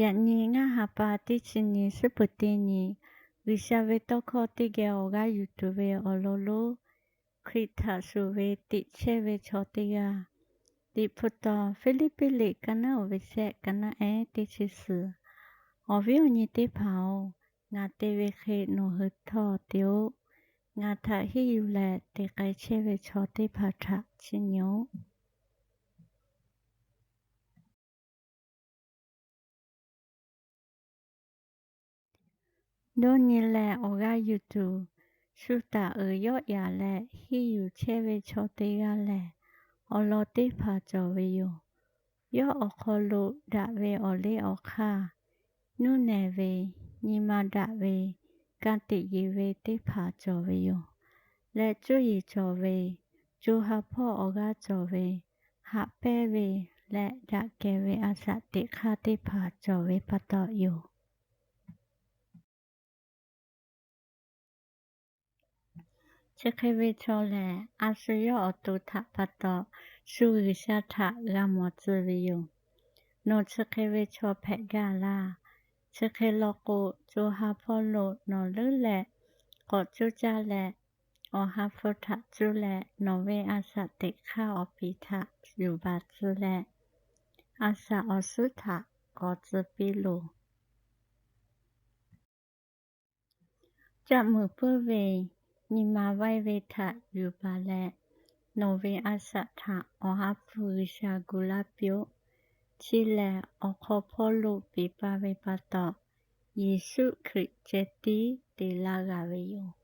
Yaꞈ nyi ngaˇ ha pa teˇ chi nyi suhˉ peuˬ teˇ nyi, G'uiˬsha ve tawˇ hkawˇ teˇ geh awˬ g'aˇ yuˬ tuˬ ve awˬ lawn lonˉ, Hkriꞈ htaꞈ shuˍ ve teꞈ chehˇ ve chaw teˇ g'aˇ, Liꞈ hpu taw Hpiˇliˇpiˆ liꞈ ka naˉ uiˍ ve shehˆ, ka naˉ ehˉ teˇ chi suhˍ. Awˬ viˉ awˬ nyi teˇ hpaˍ-oˬ, ngaˬ te ve hk'e nawˬ hui htawˇ te-oˆ. Ngaˬ htaꞈ henˇ yuˬ leh te k'ai chehˇ ve chaw teˇ hpaˍ htaꞈ chiˇ nyi-oˆ. Dawˇ nyi leh awˬ g'aˇ yuˬ tuˬ, shu taˍ uiˍ yawˆ yaꞈ leh henˇ yuˬ chehˇ ve chaw teˇ g'aˇ lehˬ, awˬ lawn teˇ hpaˍ cawˬ ve yoˬ. Yawˇ awˬ hk'aw lo daꞈ ve awˬ liˇ awˬ hk'aˇ, nuˇ nehˬ ve, nyi ma daꞈ ve, ka tiꞈ yeˬ ve teˇ hpaˍ cawˬ ve yoˬ. Leh cuˇ yiˍ cawˬ ve, co ha hpawˇ awˬ g'aˇ cawˬ ve, haꞈ pehnˇ ve, leh daꞈ kehˬ ve a shaꞈ teꞈ hk'aˇ teˇ hpaˍ cawˬ ve pa taw yoˬ. Chi hk'e ve chaw lehˬ, a shu yawˇ awˬ to htaꞈ pa taw, shu G'uiˬsha htaꞈ g'a mawˬ tcuh ve yoˬ. Nawˬ chi hk'e ve chaw hpehꞈ gaˇ laˇ. Chi hk'e law k'o, co ha hpawˇ lo nawˬ leuˉ leh k'awꞈ cuˇ caˇ leh, Awˬ ha hpu htaꞈ cuˇ leh nawˬ ve a shaꞈ teꞈ hk'aˇ awˬ piˍ htaꞈ yuˬ baˬ tcuh leh, a shaꞈ awˬ suhˉ htaꞈ k'awꞈ tcuh piˇ loˬ. Caˆ muiˬ puiˉ ve, nyi ma vaiˇ ve htaꞈ yuˬ baˬ leh, nawˬ ve a shaꞈ htaꞈ Awˬ ha hpu G'uiˬsha gu laˇ piˇ-oˆ. Chi lehˬ, awˬ hk'aw hpawˇ lo peꞈ pa ve pa taw, Yeˍsuˆ Hkriꞈ ceh tiˉ te laˇ g'a ve yoˬ.